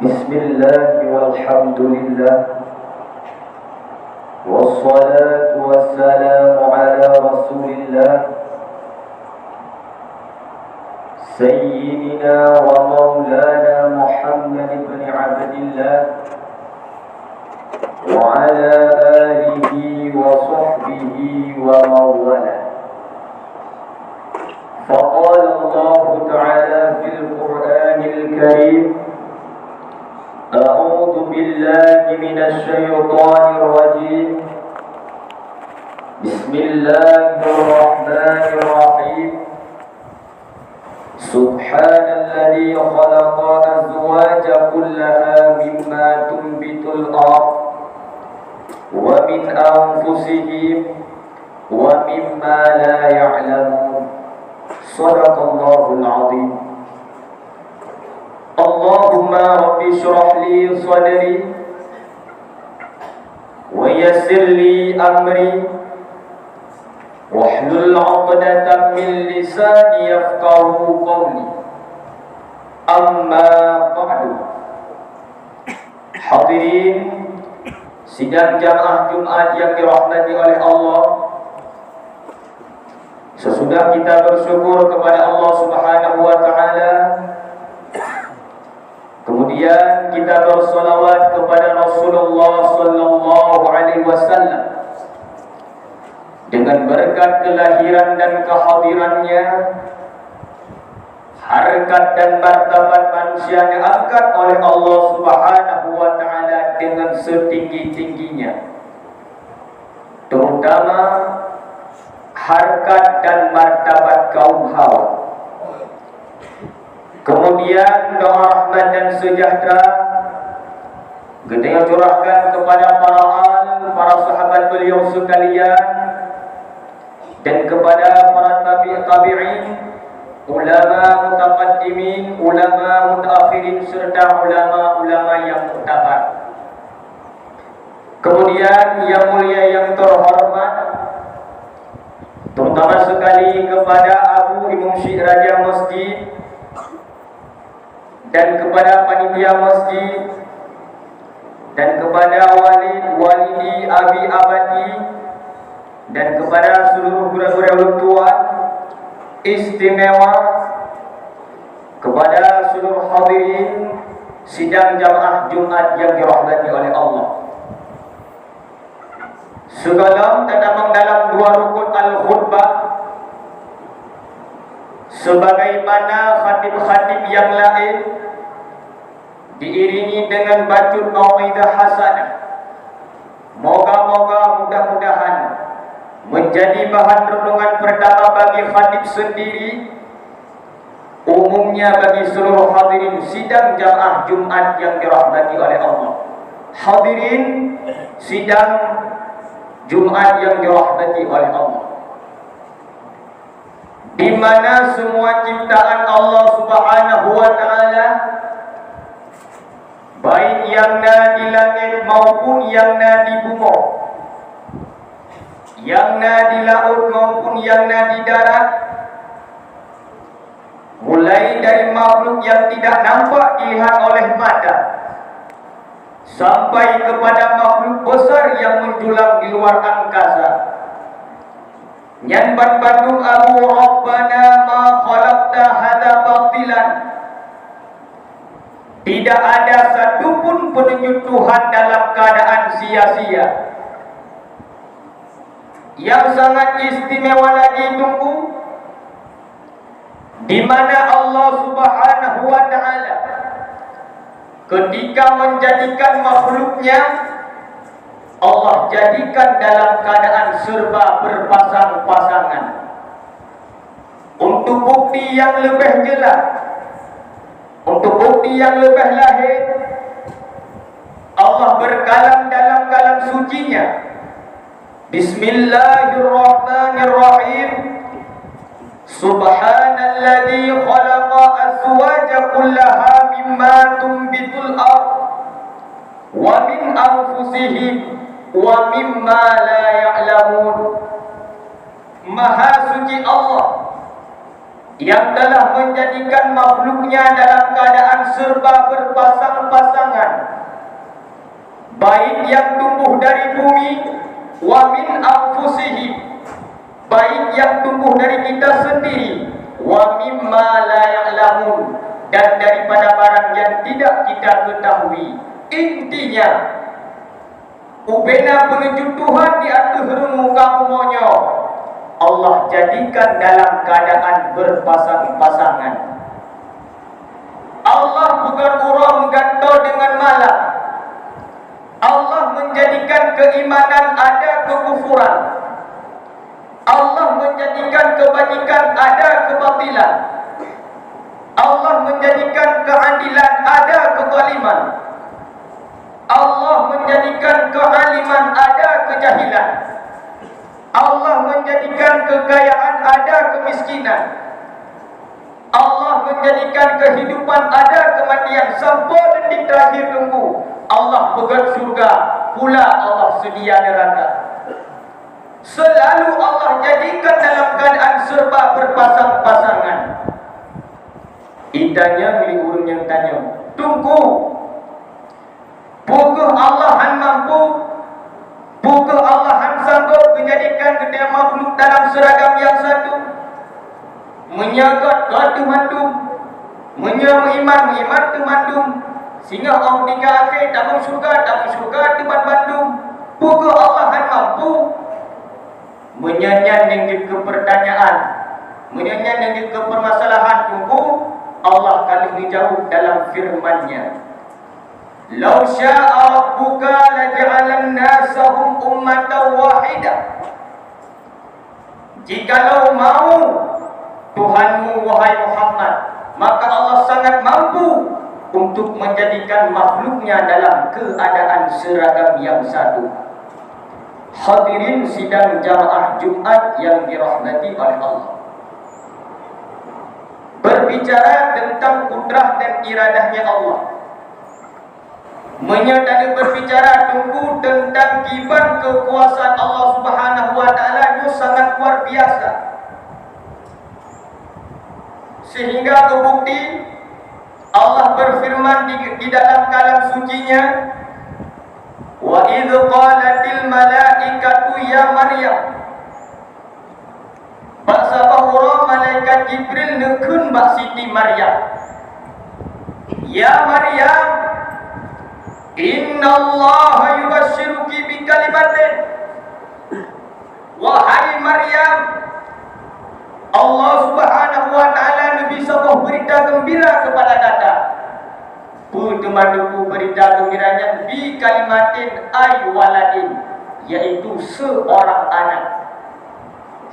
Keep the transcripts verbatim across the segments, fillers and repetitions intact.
بسم الله والحمد لله والصلاة والسلام على رسول الله سيدنا ومولانا محمد بن عبد الله وعلى آله وصحبه ومن والاه. فقال الله تعالى في القرآن الكريم: أعوذ بالله من الشيطان الرجيم. بسم الله الرحمن الرحيم. سبحان الذي خلق الأزواج كلها مما تنبت الأرض ومن أنفسهم ومما لا يعلمون. صدق الله العظيم. اللهم رب اشرح لي صدري ويسر لي أمري واحلل عقدة من لساني يفقهوا قولي. أما بعد. Hadirin sidang jamaah Jumat yang dirahmati oleh Allah, sesudah kita bersyukur kepada Allah Subhanahu wa Ta'ala, kemudian kita bersalawat kepada Rasulullah sallallahu alaihi wasallam, dengan berkat kelahiran dan kehadirannya, harkat dan martabat manusia diangkat oleh Allah Subhanahu wa Ta'ala dengan setinggi-tingginya, terutama harkat dan martabat kaum hawa. Kemudian doa rahmat dan sejahtera geutanyoe curahkan kepada para al, para sahabat beliau sekalian, dan kepada para tabi' tabi'in, ulama mutaqaddimin, ulama mutaakhirin, serta ulama-ulama yang muktabar. Kemudian yang mulia yang terhormat, terutama sekali kepada Abu Imum Syik Raja Masjid dan kepada panitia masjid dan kepada walid, walidi, abi, abati, dan kepada seluruh gurée-gurée ulôn tuan, istimewa kepada seluruh hadirin sidang jamaah Jumat yang dirahmati oleh Allah. Sigohlom tatamong dalam dua rukun al-khutbah, sebagaimana khatib-khatib yang laén, diiringi dengan bacut mau'izah hasanah. Moga-moga, mudah-mudahan, menjadi bahan renungan pertama bagi khatib sendiri, umumnya bagi seluruh hadirin sidang jamaah Jumat yang dirahmati oleh Allah. Hadirin sidang Jumat yang dirahmati oleh Allah, di mana semua ciptaan Allah Subhanahu wa Ta'ala, baik yang na di langét maupun yang na di bumoe, yang na di laôt maupun yang na di darat, mulai dari makhluk yang tidak nampak dilihat oleh mata, sampai kepada makhluk besar yang menjulang di luar angkasa. Nyan ban bandum Abu, Rabbana ma khalaqta hadza batilan. Tidak ada satu pun peununjuk Tuhan dalam keadaan sia-sia. Yang sangat istimewa lagi, Teungku, di mana Allah Subhanahu wa Ta'ala ketika menjadikan makhluk-Nya, Allah jadikan dalam keadaan serba berpasang-pasangan. Untuk bukti yang lebih jelas, untuk bukti yang lebih lahir, Allah berkalam dalam kalam suci-Nya, Bismillahirrahmanirrahim. Subhanalladzi khalaqa azwaja kullaha mimma tunbitul ard wa min anfusihim wa mimma la ya'lamun. Maha suci Allah yang telah menjadikan makhluknya dalam keadaan serba berpasang-pasangan, baik yang tumbuh dari bumi, wa min anfusihim, baik yang tumbuh dari kita sendiri, wa mimma la ya'lamun, dan daripada barang yang tidak kita ketahui. Intinya, ubena peuneujut Tuhan di ateueh rhueng muka bumoe nyoe, Allah jadikan dalam keadaan berpasang-pasangan. Allah peugöt uroe meugantoe deungon malam. Allah menjadikan keimanan ada kekufuran. Allah menjadikan kebajikan ada kebatilan. Allah menjadikan keadilan ada kezaliman. Allah menjadikan kealiman ada kejahilan. Allah menjadikan kekayaan ada kemiskinan. Allah menjadikan kehidupan ada kematian, sampoe detik terakhir teungku. Allah peugöt syurga, pula Allah seudia neraka. Selalu Allah jadikan dalam keadaan serba berpasang-pasangan. Itanyong lé ureuëng nyang tanyong, "Teungku, peu kheueh Allah hán mampu? Peu kheueh Allah hán sanggob geujadikan geutanyoe makhluk dalam seuragam nyang satu? Meunyoe gét, gét teuh mandum. Meunyoe meuiman, meuiman teuh mandum. Singoh óh tinggai akhé, tamong syeuruga, tamong syeuruga teuh banmandum. Peu kheueh Allah hán mampu?" Meunyoe nyan nyang jeuet keu peurtanyaan, meunyoe nyan nyang jeuet keu peumasalahan, teungku, Allah ka lheueh geujaweueb dalam feureuman-Nya, "Lau syaa rabbuka laja'alan nasa hum ummatan wahidah." Jikalau mau Tuhanmu, wahai Muhammad, maka Allah sangat mampu untuk menjadikan makhluk-Nya dalam keadaan seragam yang satu. Hadirin sidang jamaah Jumat yang dirahmati oleh Allah. Berbicara tentang kudrah dan iradahnya Allah, meunyoe taneuk berbicara teungku tentang kiban keukuasaan Allah Subhanahu wa Taala, nyoe sangat luar biasa. Sehingga teubukti Allah berfirman di, di dalam kalam suci-Nya, "Wa idz qalatil malaikatu ya Maryam." Bak saboh uroe malaikat Jibril neukheun bak Siti Maryam, "Ya Maryam, innallaha yubasyiruki bikalimatin." Wahai Maryam, Allah Subhanahu wa Taala neubri saboh beurita geumbira keupada gata. Peue teuma teungku beurita geumbira nyan? Bikalimatin, ay waladin, yaitu seorang anak.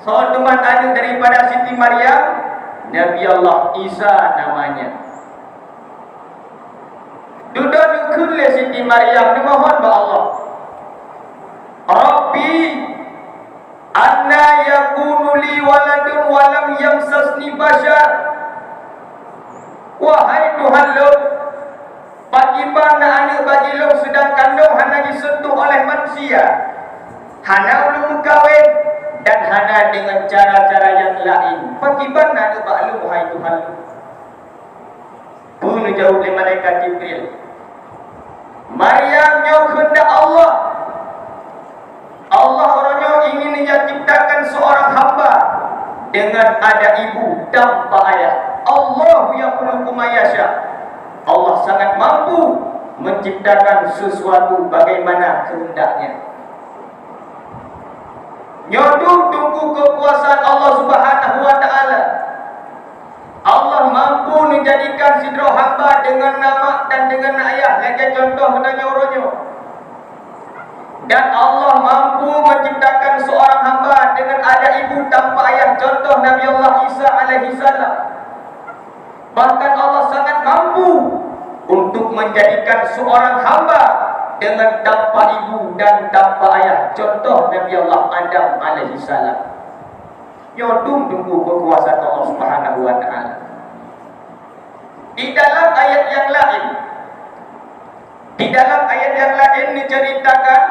Soe teuma aneuk daripada Siti Maryam? Nabi Allah Isa namanya. Dudoe neukheun lé Siti Maryam, neumohon bak Allah, "Rabbi, anna yakunu li waladun wa lam yamsasni basyar?" Wahai Tuhan lôn, pakriban na aneuk bagi lôn seudangkan lôn hana jiseuntuh oleh manusia, hana ulôn meukawen, dan hana deungon cara-cara nyang laén? Pakriban na aneuk bak lôn, wahai Tuhan lôn? Peue neujaweueb lé malaikat Jibril? Maryam, nyoe keundak Allah. Allah uroe nyoe ingin menciptakan seorang hamba dengan ada ibu tanpa ayah. Allahu yakhluqu ma yasha. Allah sangat mampu menciptakan sesuatu bagaimana kehendaknya. Nyoe dum teungku keukuasaan Allah Subhanahu wa Taala. Allah mampu menjadikan sidroe hamba dengan nama dan dengan ayah, lagée contoh geutanyoe uroe nyoe. Dan Allah mampu menciptakan seorang hamba dengan ada ibu tanpa ayah, contoh Nabi Allah Isa alaihi salam. Bahkan Allah sangat mampu untuk menjadikan seorang hamba dengan tanpa ibu dan tanpa ayah, contoh Nabi Allah Adam alaihi salam. Nyoe dum teungku keukuasaan Allah Subhanahu wa Taala. Di dalam ayat nyang laén, di dalam ayat nyang laén diceritakan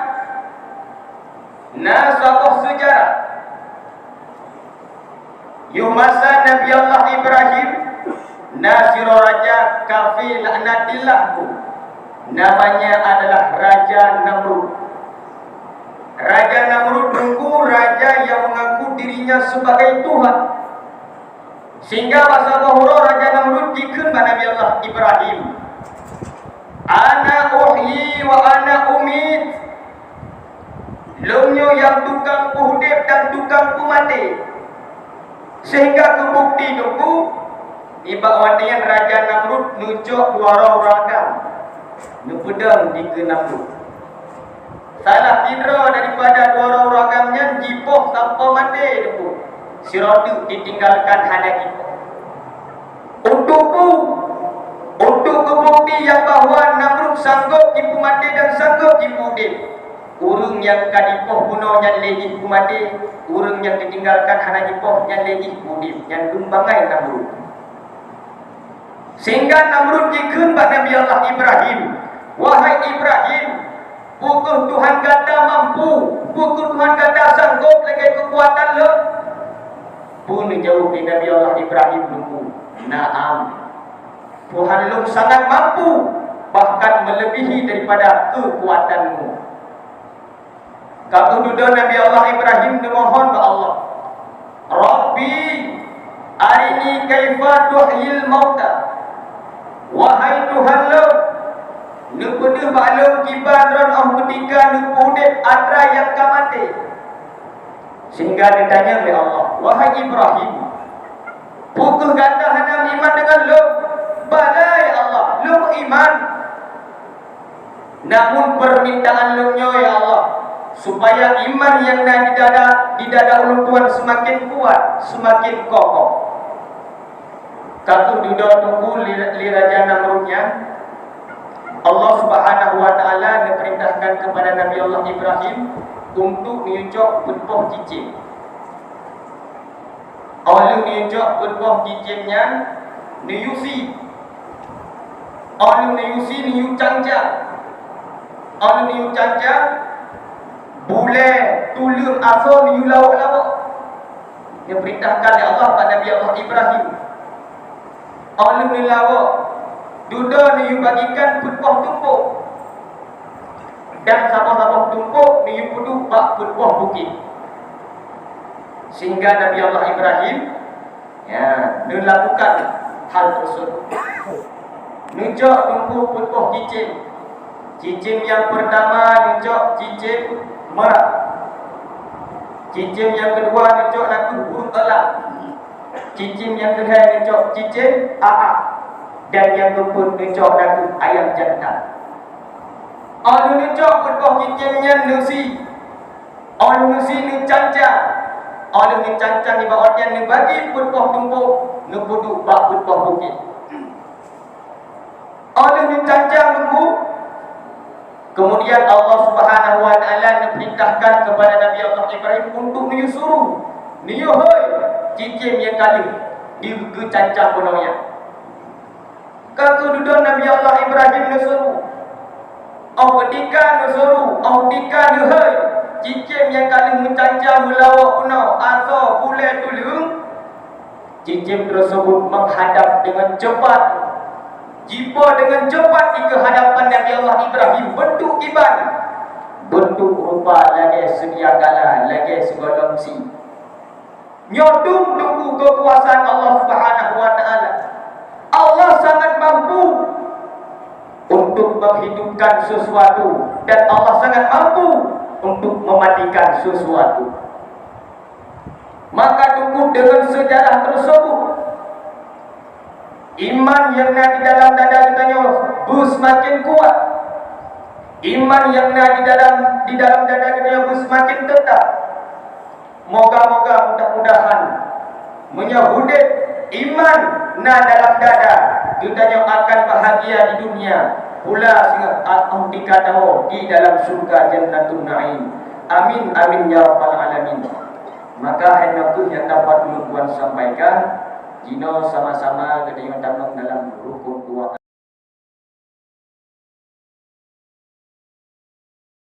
na saboh seujarah. Yoh masa Nabi Allah Ibrahim, na sidroe raja kafé laknatillah, namanya adalah Raja Namrud. Raja Namrud nunggu raja yang mengaku dirinya sebagai Tuhan. Sehingga bak saboh uroe Raja Namrud jikheun bak Nabi Allah Ibrahim, "Ana uhyi wa ana umit." Lôn nyoe nyang tukang peuudép dan tukang peumaté. Sehingga keubukti teungku, nibak watée nyan Raja Namrud neucok dua droe ureuëng agam, neupeudong dikeue Namrud. Salah sidroe daripada dua droe ureuëng agam nyan jipoh sampoe maté teungku, sidroe teuk ditinggalkan hana jipoh. Untuk bu, untuk keubukti nyang bahwa Namrud sanggob jipeumaté dan sanggob jipeuudép. Ureuëng nyang ka jipoh bunoe nyan lé jih peumaté, ureuëng nyang ditinggalkan hana jipoh nyan lé jih peuudép, nyan dum bangai Namrud. Sehingga Namrud jikheun bak Nabi Allah Ibrahim, "Wahai Ibrahim, peu kheueh Tuhan gata mampu? Peu kheueh Tuhan gata sanggob lagée keukuatan lôn?" Peue neujaweueb lé Nabi Allah Ibrahim teungku, "Na'am, Tuhan lôn sangat mampu, bahkan melebihi daripada keukuatanmu." Ka kheueh dudoe Nabi Allah Ibrahim neumohon bak Allah, "Rabbi, arini kaifa tuhyil mauta." Wahai Tuhan lôn, neupeudeuh bak lôn kiban Droen óh meutika neupeuudép atra nyang ka maté. Sehingga geutanyong lé Allah, "Wahai Ibrahim, peu kheueh gata hana meuiman deungon lôn?" "Bala, ya Allah, lôn meuiman. Namun peumintaan lôn nyoe, ya Allah, supaya iman nyang na di dada, di dada ulôn tuan seumaken kuat, seumaken kokoh." Ka kheueh dudoe teungku lé, lé Raja Namrud nyan, Allah Subhanahu wa Ta'ala neupeurintahkan keupada Nabi Allah Ibrahim untuk neuyue cok peuet boh cicém. Óh lheueh neuyue cok peuet boh cicém nyan, neuyue sie. Óh lheueh neuyue sie, neuyue cancang. Óh lheueh neuyue cancang, bulée tuleueng asoe neuyue lawok-lawok. Neupeurintahkan lé Allah bak Nabi Allah Ibrahim. Óh lheueh neulawok, dudoe neuyue bagikan peuet boh tumpôk, dan saboh-saboh tumpôk neuyue peuduek bak peuet boh bukét. Sehingga Nabi Allah Ibrahim, ya, neulakukan hal tersebut. Neucok teungku peuet boh cicém. Cicém nyang peurtama neucok cicém meurah. Cicém nyang keudua neucok nakeuh ureuëng elang. Cicém nyang keuhai neucok cicém aa, dan nyang keupeuet neucok nakeuh ayam jantan. Óh lheueh neucok peuet boh cicém nyan neusie. Óh lheueh neusie neucancang. Óh lheueh neucancang nibak watée nyan neubagi peuet boh tumpôk, neupeuduek bak peuet boh bukét. Óh lheueh neucancang teungku, kemudian Allah Subhanahu wa Ta'ala neupeurintahkan keupada Nabi Allah Ibrahim untuk neuyue suruh, neuyue hôi cicém nyang ka lheueh di geucancang bunoe nyan. Ka kheueh dudoe Nabi Allah Ibrahim neusuruh. Óh keutika neusuruh, óh keutika neuhôi cicém nyang ka lheueh meucancang meulawok bunoe, asoe, bulée, tuleueng, cicém tersebut menghadap dengan cepat. Jipo dengan cepat di keuhadapan Nabi Allah Ibrahim, bentuk kiban, bentuk rupa lagée seudia kala, lagée sigohlom sie. Nyoe dum teungku keukuasaan Allah Subhanahu wa Ta'ala. Allah sangat mampu untuk menghidupkan sesuatu dan Allah sangat mampu untuk mematikan sesuatu. Maka teungku deungon seujarah tersebut, iman nyang na di dalam dada geutanyoe beuseumaken kuat. Iman nyang na di dalam, di dalam dada geutanyoe beuseumaken teutab. Moga-moga, mudah-mudahan, meunyoe udeb iman na dalam dada, geutanyoe akan bahagia di dunia, pula singoh akhé di dalam syeuruga Jannatun Naim. Amin, amin, ya rabbal alamin. Maka hai nyoe kheueh nyang dapat ulôn tuan sampaikan, jinoe sama-sama geutanyoe tamong dalam rukun